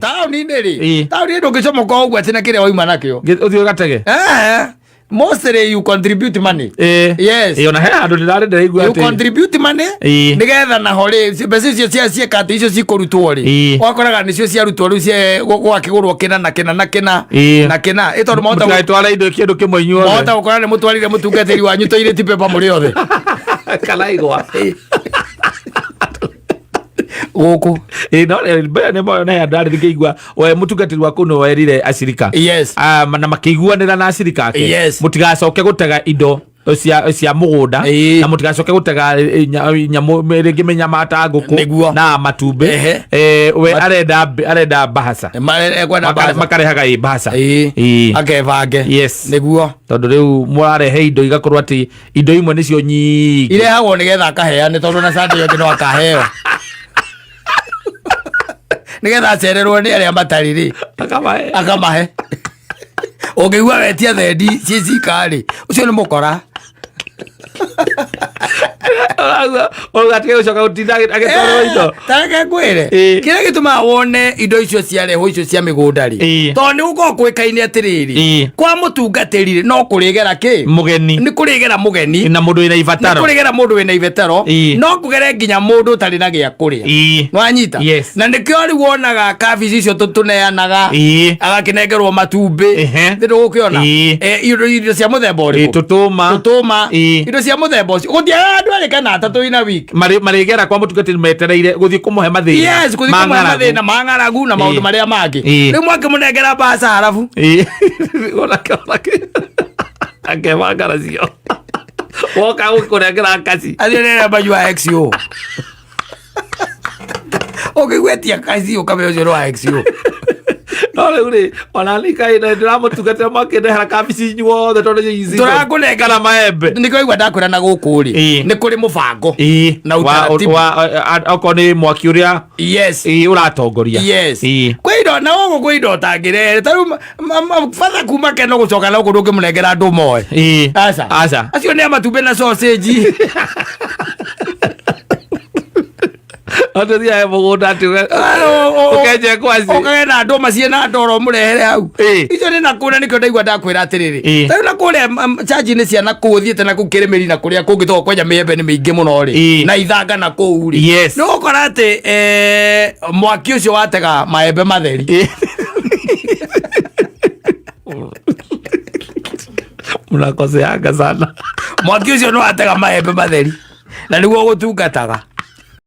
Taũni-inĩ rĩ, Ĩĩ. taũni-inĩ ndũngĩcomoka ũguo atĩ na kĩrĩa wauma nakĩo. Ũthiĩ ũgatege. Eh, mostly you contribute money. Ĩĩ. Yes. Ĩĩ, ona he handũ ndĩrarĩ ndĩraigua You atĩ contribute money Ĩĩ. nĩgetha naho rĩ, mbeca icio cia ciĩka atĩ icio cikũrutwo rĩ, Ĩĩ. ũgakoraga nĩcio ciarutwo rĩu gwakĩgũrwo kĩna na kĩna na kĩna Ĩĩ. na kĩna. Ĩ tondũ mahota Mũtigagĩtware indo kĩndũ kĩmwe inyuothe. mahota gũkora nĩ mũtwarire mũtungatĩri wanyu toilet paper mũrĩ othe. Kana igwa. Gũkũ. Ĩĩ, no mbere nĩ moyo na andũ arĩ ngĩigua we mũtungatĩri wa kũu nĩ werire acirika. Yes. Ah, na makĩiguanĩra na acirika ake. Yes. Mũtigacoke gũtega indo cia mũgũnda Ĩĩ. na mũtigacoke gũtega nyamũ rĩngĩ mĩnyama ta ngũkũ Nĩguo. na matumbĩ. Ehe. We arenda bahaca. Ekwenda bahaca. Makarehaga ĩ bahaca. Ĩĩ. Ĩĩ. Akebange. Yes. Nĩguo. Tondũ rĩu mũrarehe indo igakorwo atĩ indo imwe nĩcio nyingĩ. Irehagwo nĩgetha akaheane tondũ na Sunday ĩngĩ no akaheo. Nĩgetha acererwo nĩ arĩa matarĩ rĩ. Akamahe. Akamahe. Ũngĩigua wetia thendi ciĩ cika rĩ, ũcio nĩ mũkora. Ũgatige gũcoka gũtinda agĩtwarwo indo. Tareke ngwĩre Ĩĩ. kĩrĩa gĩtũmaga wone indo icio ciarehwo icio cia mĩgũnda rĩ, Ĩĩ. tondũ nĩ gũkorwo kũĩkaine atĩrĩrĩ, Ĩĩ. kwa mũtungatĩri rĩ, no kũrĩgera kĩ Mũgeni. nĩ kũrĩgera mũgeni, Na mũndũ wĩna nĩ ibataro. kũrĩgera mũndũ wĩna ibataro, Ĩĩ. no kũgere nginya mũndũ ũtarĩ na gĩa kũrĩa. Ĩĩ. Nĩwanyita? Yes. Na nĩkĩo rĩu wonaga kabici icio tũneanaga, Ĩĩ. agakĩnengerwo matumbĩ. Ehe. Nĩ ndũgũkĩona? Ĩĩ. Indo cia mũthemba Ĩĩ, ũrĩkũ? tũtũma. Tũtũma. Ĩĩ. Indo cia mũthemba ũcio gũtiagaga andũ erĩ kana atatũ ina week. Marĩgera kwa mũtungatĩri metereire gũthiĩ kũmũhe mathĩna. Yes, gũthiĩ ma kũmũhe ng'aragu. mathĩna ma ng'aragu na maũndũ Ĩĩ. marĩa mangĩ. Ĩĩ. Rĩu mwakĩmũnengera mbaca harabu. Ĩĩ. Onake akebanga nacio. Woka gũkũnengera kaci. Acio nĩ arĩa manyua XO. Ũngĩgwetia kaci ũkamenya ũcio nĩ wa XO. No rĩu rĩ, ona niĩ kaĩ ndĩramũtungatĩra mwakĩndehera kabici inyuothe tondũ nĩ ici. Tũrakũnengera- Kana maembe. Nĩkĩo igua ndakwĩra na gũkũ rĩ, Ĩĩ. nĩ kũrĩ mũbango Ĩĩ. na ũtaratibu. Okorwo nĩ mwaki ũrĩa Yes. ĩĩ, ũratongoria. Yes. Ĩĩ. Kwĩ indo na gũkũ kwĩ indo ũtangĩrehe. Ta rĩu batha kuma keno gũcoka na gũkũ ndũngĩmũnengera andũ moe. Ĩĩ. Aca. Aca. Acio nĩ a matumbĩ na sausage. Atũthiaga mũgũnda atĩ ũkenje ngwacĩ. Ũkage na ndũma ciĩ na ndoro mũrehere hau. Ĩĩ. Icio nĩ na kũrĩa nĩkĩo ndaigua ndakwĩra atĩrĩrĩ. Ĩĩ. Ta rĩu na kũrĩa canji-inĩ cia na kũu ũthiĩte na kũu kĩrĩmĩri na kũrĩa kũngĩ tondũ kwanja mĩembe nĩ mĩingĩ mũno rĩ. Ĩĩ. Na ithanga na kũu rĩ. Yes. Nĩ ũgũkora atĩ mwaki ũcio watega maembe matheri. Ĩĩ. Mnakoseanga sana. Mwaki ũcio nĩ watega maembe matheri. Na nĩguo gũtungataga.